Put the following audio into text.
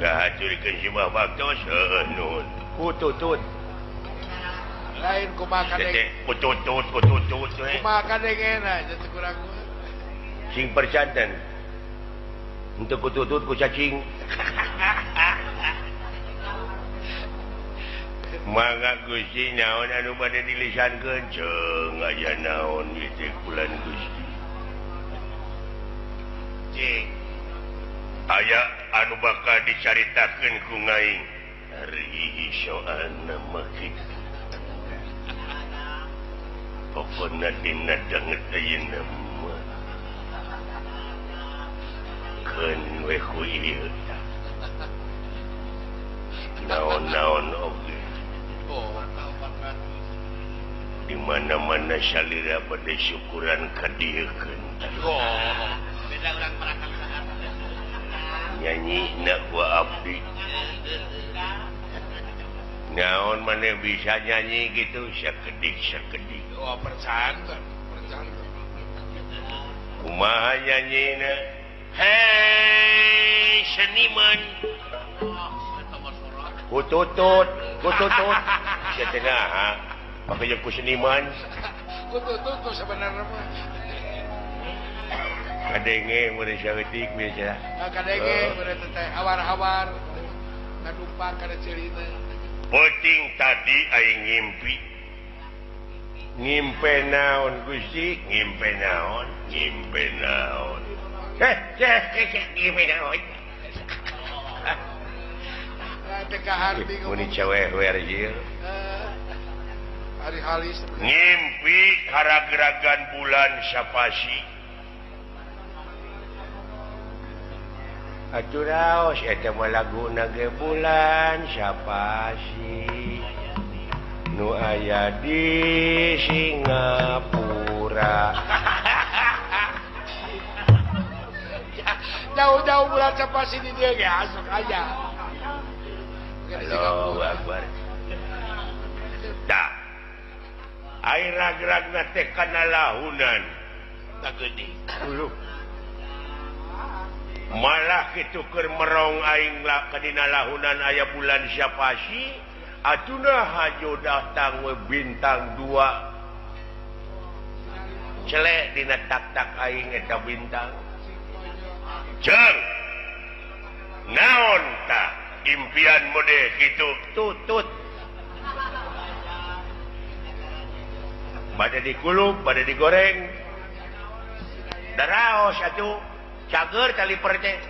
Ngahaturkeun si Bah Baktos heueuh nuhun. Kututut. Lain kumaha kadeng. Kututut kututut we. Kumaha kadengena nya kurang. Sing percanten. Henteu kututut ku cacing. Mangga Gusti naon anu bade dilisankeun ceung aya naon ieu teh bulan Gusti. Cing. Aya anu bakal dicaritakeun ku ngaing. Ari soalna mah kitu. Pokona dina danget ayeuna mah. Keun we ku ieu tah. Naon-naon oge. Di mana-mana salira bade syukuran kadieukeun. Oh, beda urang parakan saat. Nyanyi na ku abdi. Naon maneh bisa nyanyi gitu sakedik-sakedik. Oh, percanten, percanten. Kumaha nyanyina? Hei, seniman. Kututut, kututut. Sia teh naha? Pake jeung ku seniman. Kututut tuh sebenarnya mah. Kadenge mun saeutik biasa. Kadenge mun teh hawar-hawar. Ngadumpak kana ceurina. Peuting tadi aing ngimpi. Ngimpe naon Gusti? Ngimpe naon? Ngimpe naon? Heh, ngimpe naon? Muni cewek ieu. Ari halis ngimpi karageragan bulan sapasi. Atuh raos eta mah laguna ge bulan sapasi nu aya di Singapura. Jauh-jauh bulan sapasi di dieu ge asok aja. Allahu Akbar. Tah. Air ragragna teh kana lahunan. Tak gede. Malah kitu keur merong aing ka dina lahunan aya bulan sapasi, atuna hajo datang we bintang 2. Celek dina tak-tak aing eta bintang. Jeung naon tah impian mode gitu tutut. Bade dikulub, bade digoreng. Daraos atuh cager tali teh.